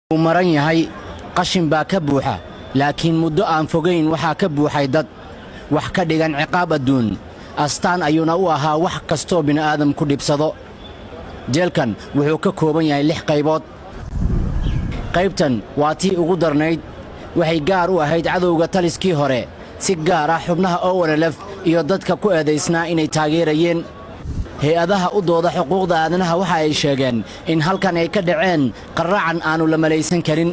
Wuu maran yahay, qashin baa ka buuxa, laakiin muddo aan fogayn waxaa ka buuxay dad wax ka dhigan ciqaab adduun. Astaan ayuuna u ahaa wax kastoo bini'aadam ku dhibsado. Jeelkan wuxuu ka kooban yahay lix qaybood. Qaybtan waa tii ugu darnayd. Waxay gaar u ahayd cadowga taliskii hore, si gaar ah xubnaha ONLF iyo dadka ku eedaysnaa inay taageerayeen. Hay-adaha u dooda xuquuqda aadanaha waxa ay sheegeen in halkan ay ka dhaceen qarracan aannu la malaysan karin: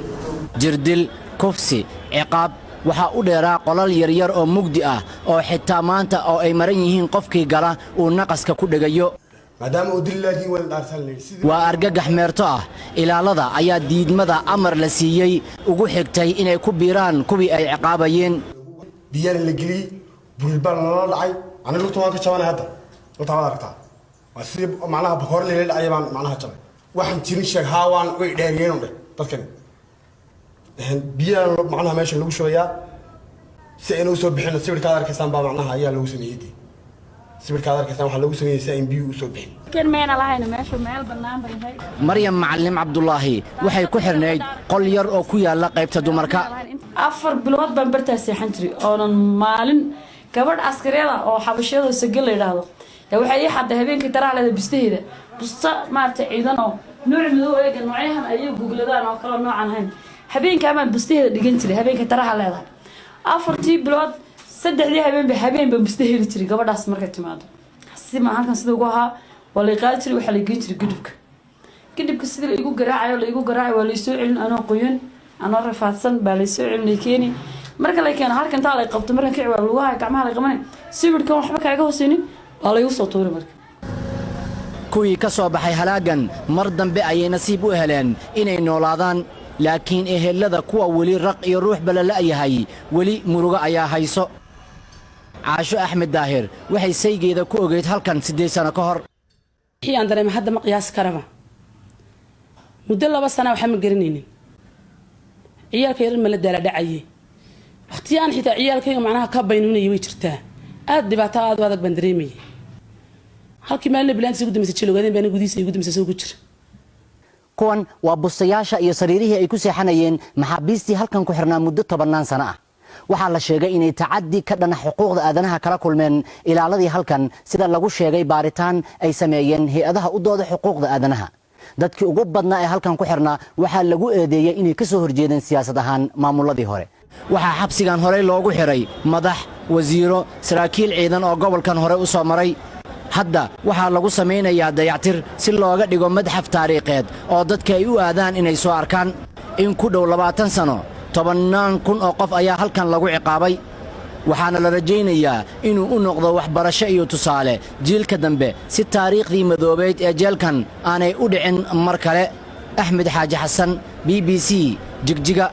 jirdil, kufsi, ciqaab. Waxaa u dheeraa qolal yaryar oo mugdi ah oo xitaa maanta oo ay maran yihiin qofkii gala uu naqaska ku dhegayo. Maadaama uu dili laakiin waa la dhaarsan la yidhi sidii. Waa argagax meerto ah. Ilaalada ayaa diidmada amar la siiyey ugu xigtay inay ku biiraan kuwii ay ciqaabayeen. Biyana la geliyey, burir baa nala dhacay. Aniga lugta waan ka jabanay hadda, lugta waad aragtaa, waa sidii macnaha bakoor layla dhacay baan macnaha jabay. Waxaan jirin sheeg haa, waan way dheeriyeen dheh dadkani. Biyana macnaha meesha lagu shubayaa si ayna usoo bixin. Sawirkaad arkaysaan baa macnaha ayaa lagu sameeyey dee. Sawirkaad arkaysaan waxaa lagu sameeyey si ayn biyuhu usoo bixin. Mayna lahayn, meeshu meel bannaan bay ahayd. Maryam Macallim Cabdulaahi waxay ku xidhnayd qol yar oo ku yaalla qaybta dumarka. 4 bilood baan bartaa seexan jiray oonan maalin. Gabadh askariyada oo xabashyada sage la yidhaahdo yaa waxay ii xadday habeenkii daraaleeda bustaheeda, busta maaragtay ciidan oo nuuc madow eega, noocyahan ayay gugladaan oo kaleo noocan ahayn. Habeenkaa baan bustaheeda dhigan jiray, habeenka daraha leedahay. 4-tii bilood saddexdii habeenba habeen baan busta heli jiray gabadhaas markay timaado. Si ma halkan sida ugu ahaa waa lay qaadi jiray, waxaa la geyn jiray gidhibka. Gidhibka sidii la igu garaacayo, la igu garaacayo, waa laysoo celin anoo qoyan, anoo rafaadsan baa laysoo celin, lay keeni. Marka lay keeno halkan intaa lay qabto, markan kici waa lugaha gacmaha lay qabanay, sawirkan waxba kaaga hooseynin waa laygu soo tuuri marka. Kuwii ka soo baxay halaaggan mar dambe ayay nasiib u heleen inay noolaadaan, laakiin ehelada kuwa weli raq iyo ruuxba la la'yahay weli murugo ayaa hayso. Caasho Axmed Daahir waxay saygeeda ku ogeyd halkan 8 sano ka hor. Wixii aan dareemay hadda ma qiyaasi karaba. Muddo 2 sana waxba ma garanaynin. Ciyaalka yarar ma la daala dhacaye. Waqtiyaan xitaa ciyaalkayga macnaha ka baynuunayay way jirtaa. Aada dhibaato aada u adag baan dareemayay. Halkii maalina bilaantiisa ugu dambaysa jilogaadeen baana gudihiisa igu dambaysa soo ku jira. Kuwan waa bustayaasha iyo sariirihii ay ku seexanayeen maxaabiistii halkan ku xirnaa muddo tobannaan sano ah. Waxaa la sheegay inay tacaddi ka dhana xuquuqda aadanaha kala kulmeen ilaaladii halkan, sida lagu sheegay baaritaan ay sameeyeen hay-adaha u dooda xuquuqda aadanaha. Dadkii ugu badnaa ee halkan ku xirnaa waxaa lagu eedeeyey inay ka soo horjeedeen siyaasad ahaan maamuladii hore. Waxaa xabsigan horey loogu xidhay madax, wasiiro, saraakiil ciidan oo gobolkan hore u soo maray. Hadda waxaa lagu samaynayaa dayactir si looga dhigo madxaf taariikheed oo dadka ay u aadaan inay soo arkaan. In ku dhow 20 sano, tobannaan kun oo qof ayaa halkan lagu ciqaabay, waxaana la rajaynayaa inuu u noqdo waxbarasho iyo tusaale jiilka dambe, si taariikhdii madoobayd ee jeelkan aanay u dhicin mar kale. Axmed Xaaji Xasan, BBC, Jigjiga.